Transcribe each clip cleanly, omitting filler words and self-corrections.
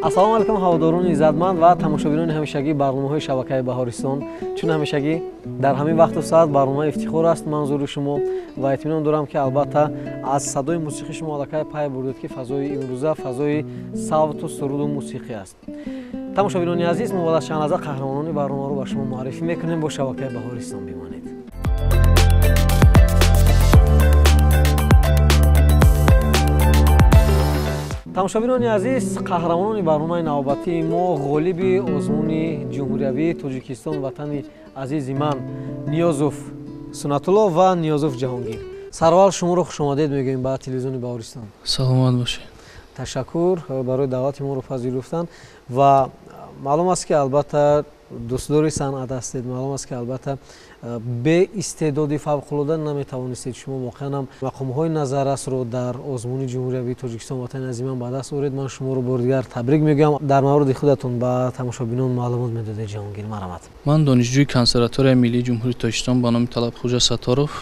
Ассалому алайкум ҳаводорони иззатманд ва тамошобинони ҳамешагии барномаҳои шабакаи Баҳористон. Чун ҳамешагӣ дар ҳамин вақту соат барномаи ифтихор аст манзури шумо ва итминон дорам, ки албатта аз садои мусиқӣ шумо аллакай пай бурдед, ки фазои имрӯза фазои савту суруду мусиқӣ аст. Тамошобинони азиз, мо баъд аз чанд лаҳза қаҳрамонони барномаро ба шумо муаррифӣ мекунем. Бо шабакаи Баҳористон бимонед. Тамошобинони азиз, қаҳрамонони барномаи навбатии мо, ғолиби озмуни ҷумҳуриявии Тоҷикистон «Ватани азизи ман» Ниёзов Суннатулло ва Ниёзов Ҷаҳонгир. Сарвал, шуморо хушомадед мегӯем ба телевизиони Баҳористон. Саломат бошед. Ташаккур барои даъвати моро пазируфтан. Ва маълум аст, ки албатта дӯстдори санъат ҳастед, маълум аст, ки албатта беистеъдоди фавқулода наметавонистед шумо воқеан ҳам мақомҳои назаррасро дар озмуни ҷумҳуриявии Тоҷикистон «Ватани азизи ман» ба даст оред. Ман шуморо бори дигар табрик мегӯям. Дар мавриди худатон ба тамошобинон маълумот медодед, Ҷаҳонгир, марҳамат. Ман донишҷӯи Консерваторияи миллии Ҷумҳурии Тоҷикистон ба номи Талабхӯҷа Сатторов,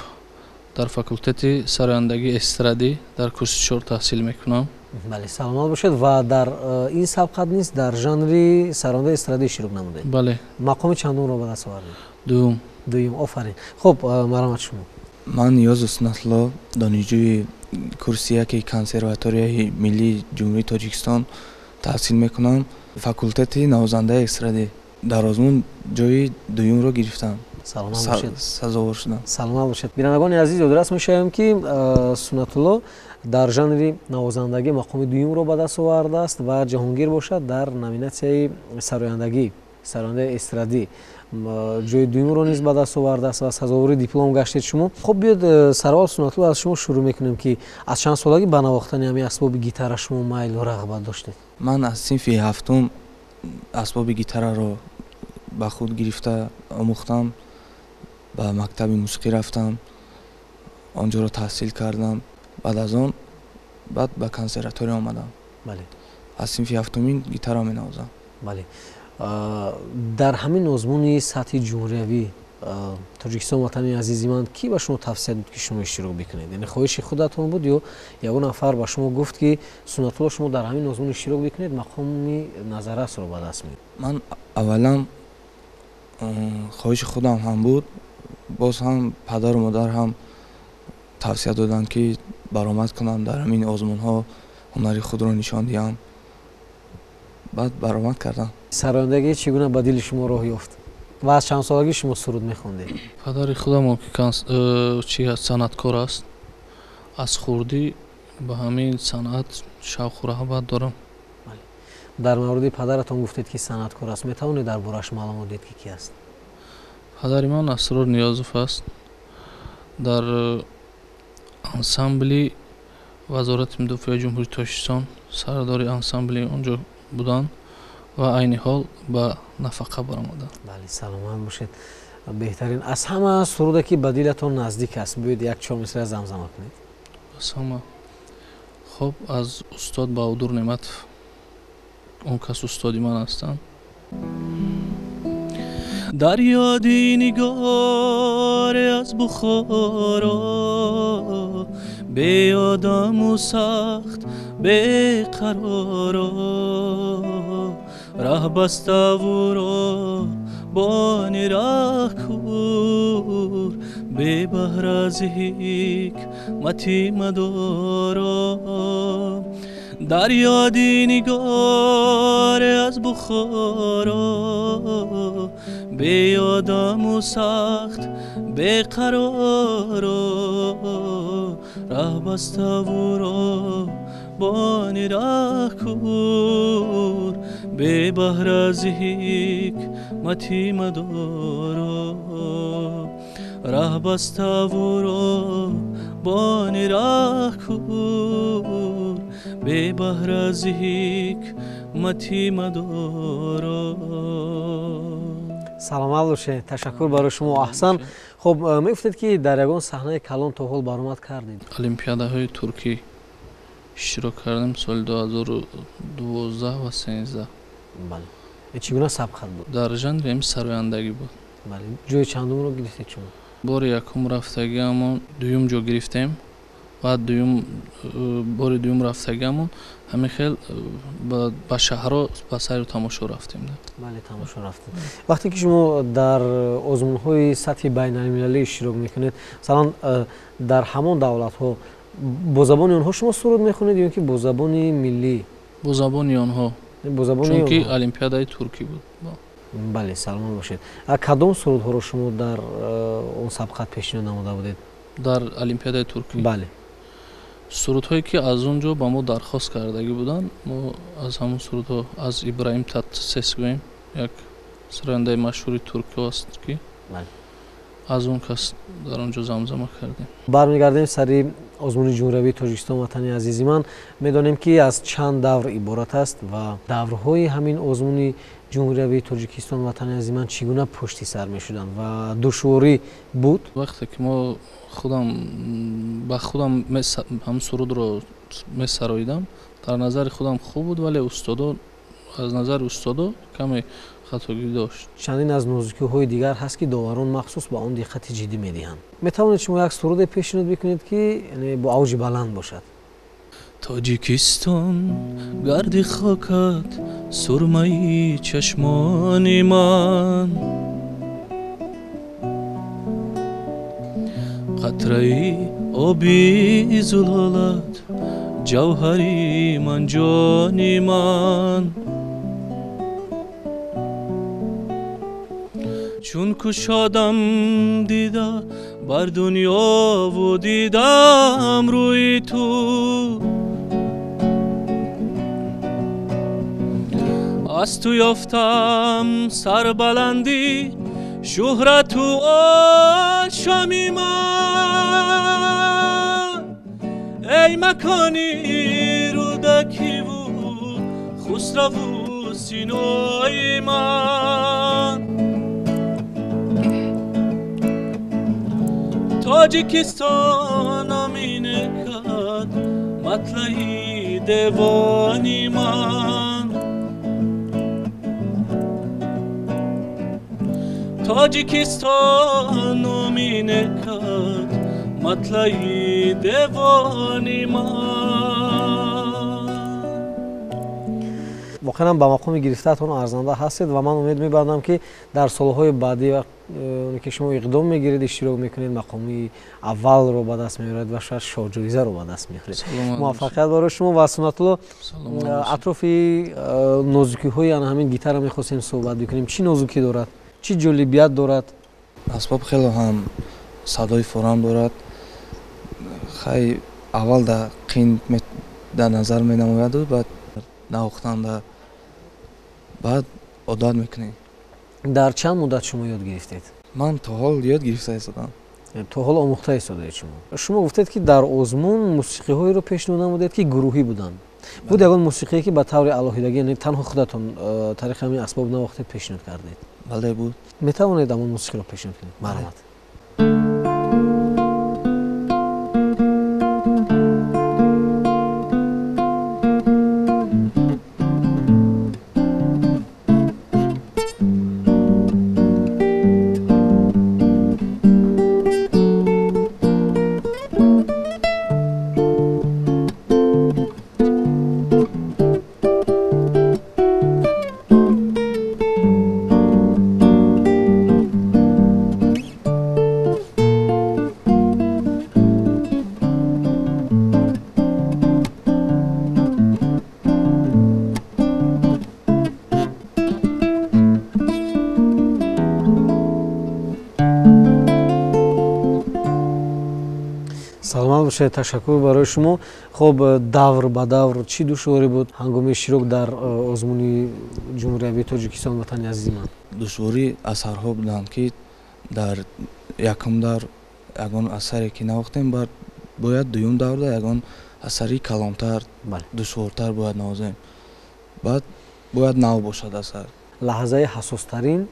дар факултети сарояндагии эстрадӣ дар курси 4 таҳсил мекунам. Бале, саломат бошед. Ва дар ин сабқат низ дар жанри сарояндаи эстрадӣ иштирок намудед? Бале. Мақоми чандумро ба даст овардед? Дуюм. Дуюм, офарин. Хуб, марҳамат, шумо. Ман Ниёзов Суннатулло, донишҷӯи курси 1 Консерваторияи миллии Ҷумҳурии Тоҷикистон таҳсил мекунам, факултети навозандаи эстрадӣ. Дар озмун ҷои дуюмро гирифтам. Саломат бошед. Сазовор шудам. Саломат бошед. Бинандагони азиз, ёдрас мешавем, ки Суннатулло дар жанри навозандагӣ мақоми дуюмро ба даст овардааст ва Ҷаҳонгир бошад дар номинатсияи сарояндагӣ, сарояндаи эстрадӣ ҷои дуюмро низ ба даст овардааст ва сазовори диплом гаштед шумо. Хуб, биёд, сараввал, Суннатулло, аз шумо шурӯъ мекунем, ки аз чанд солагӣ ба навохтани ҳамин асбоби гитара шумо майлу рағбат доштед? Ман аз синфи ҳафтум асбоби гитараро ба худ гирифта омӯхтам, ба мактаби мусиқӣ рафтам, он ҷоро таҳсил кардам. Баъд аз он баъд ба консерватория омадам. Аз синфи ҳафтумин гитара менавозам. Бале, дар ҳамин озмуни сатҳи ҷумҳуриявӣ «Тоҷикистон ватани азизи ман» кӣ ба шумо тавсия дод, ки шумо иштирок бикунед? Яъне хоҳиши худатон буд ё ягон нафар ба шумо гуфт, ки Суннатулло, шумо дар ҳамин озмун иштирок бикунед, мақоми назаррасро ба даст меоред? Ман аввалан хоҳиши худам ҳам буд, боз ҳам падару модар ҳам тавсия доданд, ки баромад кунам, дар ҳамин озмунҳо ҳунари худро нишон диҳам. Баъд баромад кардам. Сарояндагӣ чӣ гуна ба дили шумо роҳ ёфт ва аз чанд солагӣ шумо суруд мехондед? Падари худам, ки чи санъаткор аст, аз хурдӣ ба ҳамин санъат шавқу раҳбат дорам. Дар мавриди падаратон гуфтед, ки санъаткор аст. Метавонед дар борааш маълумот диҳед, ки ки аст? Падари ман Асрор Ниёзов аст, дар ансамбли Вазорати мудофиаи Ҷумҳурии Тоҷикистон сардори ансамбли он ҷо буданд ва айни ҳол ба нафақа баромаданд. Бале, саломат бошед. Беҳтарин, аз ҳама суруде, ки ба дилатон наздик аст, биёед, як чор мисра замзама кунед. Аз ҳама? Хуб, аз устод Баҳодур Неъматов, он кас устоди ман ҳастанд. Дар ёди нигоре аз Бухоро, беодаму сахт беқароро, раҳ баставуро бони раҳ кур, бебаҳра зи ҳикмати мадоро. Дар ёди нигоре аз Бухоро, беодаму сахт беқароро, раҳ баставуро бони раҳ кур, бебаҳра зи ҳикмати мадоро, раҳ баставуро бони раҳ кур, бебаҳра зи ҳикмати мадоро. Саломат бошед, ташаккур барои шумо, аҳсан. Хуб, мегуфтед, ки дар ягон саҳнаи калон то ҳол баромад кардед? Олимпиадаҳои туркӣ иштирок кардем соли 2012 ва 13. Бале, чӣ гуна сабқат буд? Дар жанри ҳами сарояндагӣ буд. Бале, ҷои чандумро гирифтед шумо? Бори якум рафтагиамон дуюм ҷо гирифтем. Баъд дуюм бори дуюм рафтагиамон ҳамин хел ба шаҳрҳо ба сайру тамошо рафтем. Бале, тамошо рафтем. Вақте ки шумо дар озмунҳои сатҳи байналмилалӣ иштирок мекунед, масалан дар ҳамон давлатҳо бо забони онҳо шумо суруд мехонед ё ки бо забони миллӣ? Бо забони онҳо. Бо забони чунки олимпиадаи туркӣ буд. Бале, саломат бошед. Кадом сурудҳоро шумо дар он сабқат пешниҳод намуда будед? Дар олимпиадаи туркӣ? Бале. Сурудҳое ки аз он ҷо ба мо дархост кардагӣ буданд, мо аз ҳамон сурудҳо аз Ибраҳим Татлисес гӯем, як сарояндаи машҳури туркӣ аст ки аз он кас дар он ҷо замзама кардем. Бармегардем сари озмуни ҷумҳуриявии Тоҷикистон ватани азизи ман. Медонем ки аз чанд давр иборат аст ва даврҳои ҳамин озмуни ҷумҳуриявии Тоҷикистон ватани азизи ман чӣ гуна пушти сар мешуданд ва душворӣ буд? Вақте ки мо худам ба худам ҳам сурудро месароидам, дар назари худам хуб буд, вале устодо аз назари устодо каме хатогӣ дошт. Чандин аз нозукиҳои дигар ҳаст ки доварон махсус ба он диққати ҷиддӣ медиҳанд. Метавонед шумо як суруде пешниҳод бикунед ки бо авҷи баланд бошад? Тоҷикистон гарди хокат сурмаи чашмони ман, қатраи оби зулолат ҷавҳари ман ҷони ман. Чун кушодам дида бар дунёву дидам рӯи ту, аз ту ёфтам сарбаландӣ шӯҳрату ошоми ман. Эй макони рӯдакиву хусраву синои ман, Тоҷикистон амине кард матлаи девони ман. Тоҷикистон амине кард матлаи девони ман. Воқеан ба мақоми гирифтаатон арзанда ҳастед ва ман умед мебандам ки дар солҳои баъдӣ ки шумо иқдом мегиред, иштирок мекунед, мақоми аввалро ба даст меоред ва шояд шоҳҷоизаро ба даст меоред. Муваффақият барои шумо. Ва Суннатулло, атрофи нозукиҳои ана ҳамин гитара мехостем суҳбат бикунем. Чӣ нозукӣ дорад? Чӣ ҷолибият дорад? Асбоб хеле ҳам садои форам дорад. Хай аввал да қин дар назар менамояду баъд навохтанда баъд одат мекунӣ. Дар чанд муддат шумо ёд гирифтед? Ман то ҳол ёд гирифта истодам. То ҳол омӯхта истодаед шумо. Шумо гуфтед ки дар озмун мусиқиҳоеро пешниҳод намудед ки гурӯҳӣ буданд. Буд ягон мусиқие ки ба таври алоҳидагӣ, яъне танҳо худатон тариқи ҳамин асбоб навохтед, пешниҳод кардед? Бале, буд. Метавонед ҳамон мусиқиро пешниҳод кунед? Марҳамат. Саломат бошед, ташаккур барои шумо. Хоб, давр ба давр чӣ душворӣ буд ҳангоми иштирок дар озмуни ҷумҳуриявии Тоҷикистон ватани азизи ман? Душворӣ асарҳо буданд ки дар якум давр ягон асаре ки навохтем, баъд бояд дуюм даврда ягон асари калонтар, душвортар бояд навозем. Баъд бояд нав бошад асар. Лаҳзаи ҳассостарин,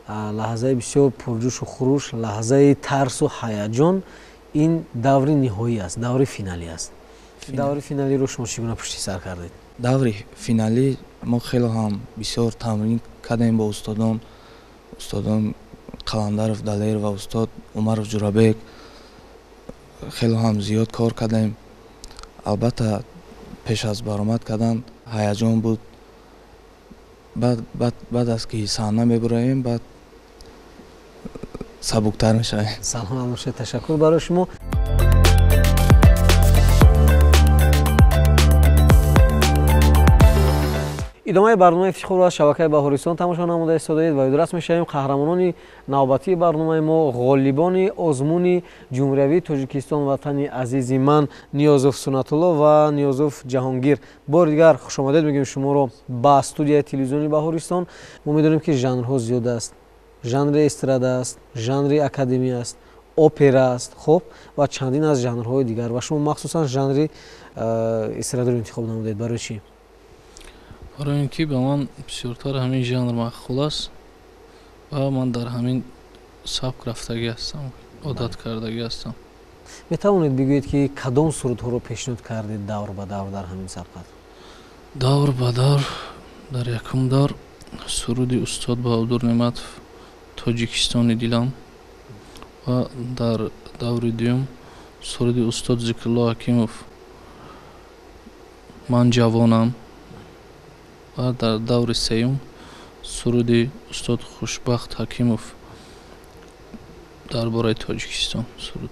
лаҳзаи бисёр пурҷӯшу хуруш, лаҳзаи тарсу ҳаяҷон ин даври ниҳоӣ аст, даври финалӣ аст. Даври финалиро шумо чӣ гуна пушти сар кардед? Даври финалӣ мо хеле ҳам бисёр тамрин кардем бо устодон, устодон Қаландаров Далер ва устод Умаров Ҷурабек. Хеле ҳам зиёд кор кардем. Албатта, пеш аз баромад кардан ҳаяҷон буд. Баъд аз ки саҳна мебураем, баъд сабуктар мешавем. Саломат бошед, ташаккур барои шумо. Идомаи барномаи Ифтихорро аз шабакаи Баҳористон тамошо намуда истодаед ва ёдрас мешавем қаҳрамонони навбатии барномаи мо, ғолибони озмуни ҷумҳуриявии Тоҷикистон Ватани азизи ман, Ниёзов Суннатулло ва Ниёзов Ҷаҳонгир. Бори дигар хушомадед мегӯем шуморо ба студияи телевизиони Баҳористон. Мо медонем, ки жанрҳо зиёд аст. Жанри эстрада аст, жанри академӣ аст, опера аст, хуб, ва чандин аз жанрҳои дигар. Ва шумо махсусан жанри эстрадаро интихоб намудед. Барои чӣ? Барои ин ки ба ман бисёртар ҳамин жанр маъқул аст ва ман дар ҳамин сабк рафтагӣ ҳастам, одат кардагӣ ҳастам. Метавонед бигӯед, ки кадом сурудҳоро пешниҳод кардед давр ба давр дар ҳамин сабқат? Давр ба давр дар якум давр суруди устод Баҳодур Неъматов Тоҷикистони дилам ва дар даври дуюм суруди устод Зикрулло Ҳакимов Ман ҷавонам ва дар даври сеюм суруди устод Хушбахт Ҳакимов дар бораи Тоҷикистон суруд.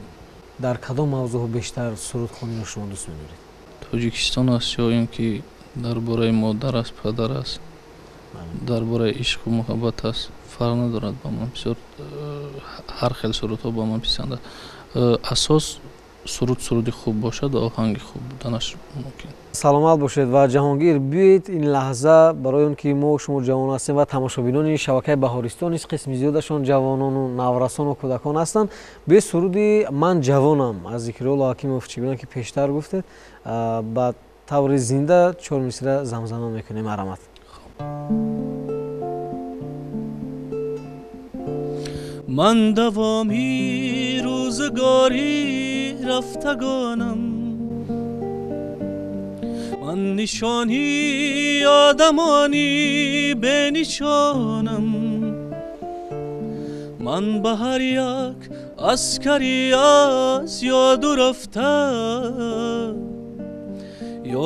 Дар кадом мавзӯъҳо бештар сурудхониро шумо дӯст медоред? Тоҷикистон аст ё ин ки дар бораи модар аст, падар аст, дар бораи ишқу муҳаббат аст, фарқ надорад ба ман. Бисёр ҳар хел сурудҳо ба ман писанд аст. Асос суруд суруди хуб бошад ва оҳанги хуб буданаш мумкин. Саломат бошед ва Ҷаҳонгир, биёед ин лаҳза барои он ки мо шумо ҷавон ҳастем ва тамошобинони шабакаи Баҳористон низ қисми зиёдашон ҷавонону наврасону кӯдакон ҳастанд, биёед суруди Ман ҷавонам аз Зикрулло Ҳакимов, чӣ гуна ки пештар гуфтед, ба таври зинда чор мисра замзама мекунем. Марҳамат. Ман давоми рӯзгори рафтагонам, ман нишони одамони бенишонам, ман ба ҳар як аскари аз ёду рафта,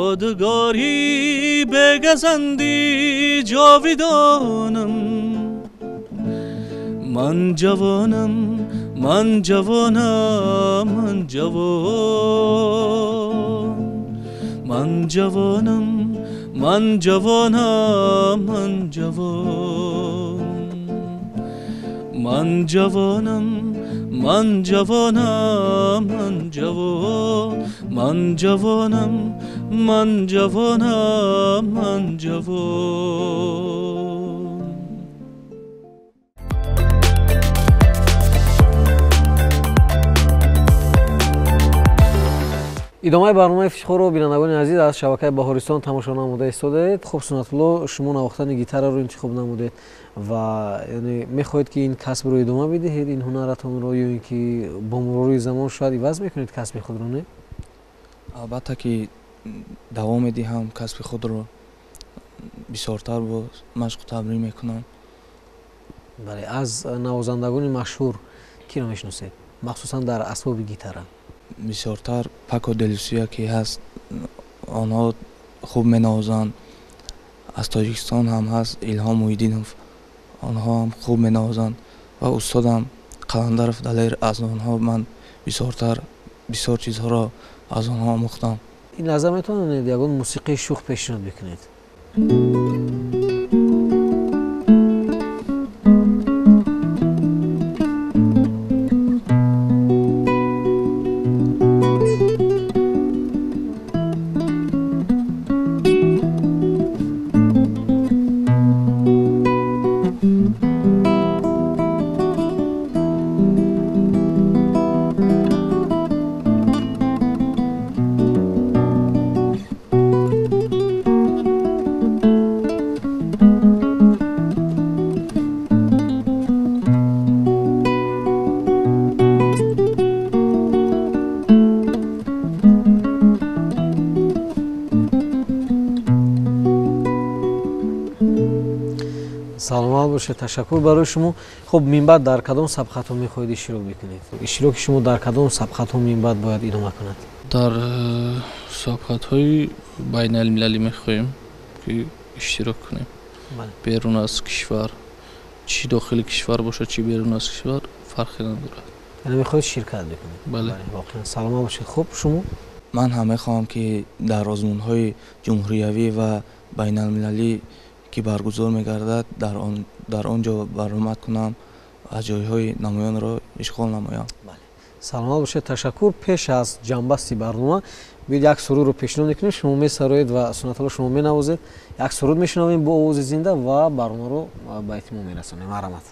ёдгори бегазанди ҷовидонам. Ман ҷавонам, ман ҷавонам, ман ҷавон, ман ҷавонам, ман ҷавонам, ман ҷавон, ман ҷавонам, ман ҷавонам, ман ҷавон, ман ҷавонам, ман ҷавонам, ман ҷавон. Идомаи барномаи Ифтихорро, бинандагони азиз, аз шабакаи Баҳористон тамошо намуда истодаед. Хуб, Суннатулло, шумо навохтани гитараро интихоб намудед ва яъне мехоҳед, ки ин касбро идома бидиҳед, ин ҳунаратонро, ё ин ки бо мурури замон шояд иваз мекунед касби худро, не? Албатта ки давом медиҳам касби худро, бисёртар бо машқу тамрин мекунам. Бале, аз навозандагони машҳур киро мешиносед, махсусан дар асбоби гитара? Бисёртар Пако Делюсия ки ҳаст, онҳо хуб менавозанд. Аз Тоҷикистон ҳам ҳаст Илҳом Муҳиддинов, онҳо ҳам хуб менавозанд ва устодам Қаландаров Далер, аз онҳо ман бисёртар бисёр чизҳоро аз онҳо омӯхтам. Ин лаҳза метавонед ягон мусиқии шӯх пешниҳод бикунед? Саломат бошед, ташаккур барои шумо. Хуб, минбаъд дар кадом сабқатҳо мехоҳед иштирок бикунед? Иштироки шумо дар кадом сабқатҳо минбаъд бояд идома кунад? Дар сабқатҳои байналмилалӣ мехоҳем ки иштирок кунем. Берун аз кишвар, чӣ дохили кишвар бошад, чӣ берун аз кишвар, фарқе надорад. Яъне мехоҳед ширкат бикунед? Бале. Воқеан саломат бошед. Хуб, шумо? Ман ҳам мехоҳам ки дар озмунҳои ҷумҳуриявӣ ва байналмилалӣ ки баргузор мегардад, дар он ҷо баромад кунам ва ҷойҳои намоёнро ишғол намоям. Саломат бошед, ташаккур. Пеш аз ҷамъбасти барнома биёед як сурудро пешниҳод мекунем, шумо месароед ва Суннатулло шумо менавозед. Як суруд мешунавем бо овози зинда ва барномаро ба итмом мерасонем. Марҳамат.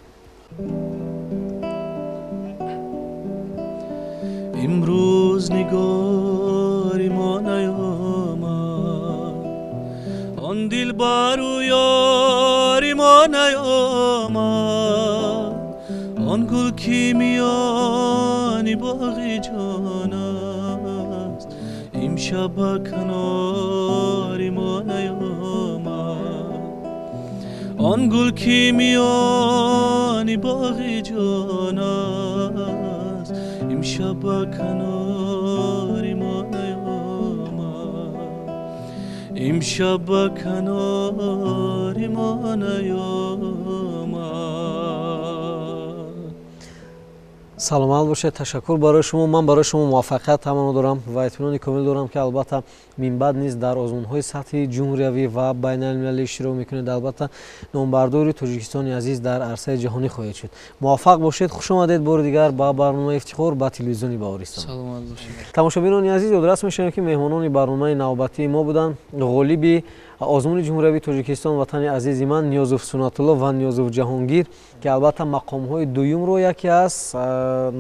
Имрӯз нигори мо наёмад, он дилбару ёри мо наёмад, он гул ки миёни боғи ҷон аст, имшаб ба канори мо наёмад, он гул ки миёни боғи ҷон аст, имшаб ба канори мо наёмад, имшаб ба канори мо наёмад. Саломат бошед, ташаккур барои шумо. Ман барои шумо муваффақият таманно дорам ва итминони комил дорам, ки албатта минбаъд низ дар озмунҳои сатҳи ҷумҳуриявӣ ва байналмилалӣ иштирок мекунед. Албатта номбардори Тоҷикистони азиз дар арсаи ҷаҳонӣ хоҳед шуд. Муваффақ бошед. Хуш омадед бори дигар ба барномаи Ифтихор ба телевизиони Баҳористон. Саломат бошед. Тамошобинони азиз, ёдрас мешавем, ки меҳмонони барномаи навбатии мо буданд ғолиби озмуни ҷумҳуриявии Тоҷикистон Ватани азизи ман Ниёзов Суннатулло ва Ниёзов Ҷаҳонгир, ки албатта мақомҳои дуюмро яке аз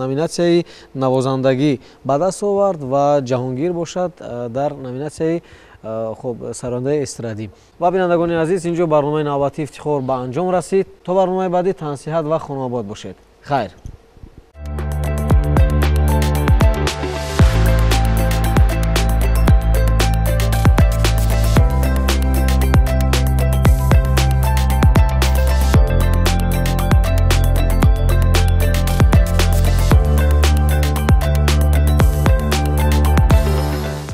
номинатсияи навозандагӣ ба даст овард ва Ҷаҳонгир бошад дар номинатсияи хуб сарояндаи эстрадӣ. Ва бинандагони азиз, инҷо барномаи навбатии Ифтихор ба анҷом расид. То барномаи баъдӣ тансиҳат ва хонаобод бошед. Хайр.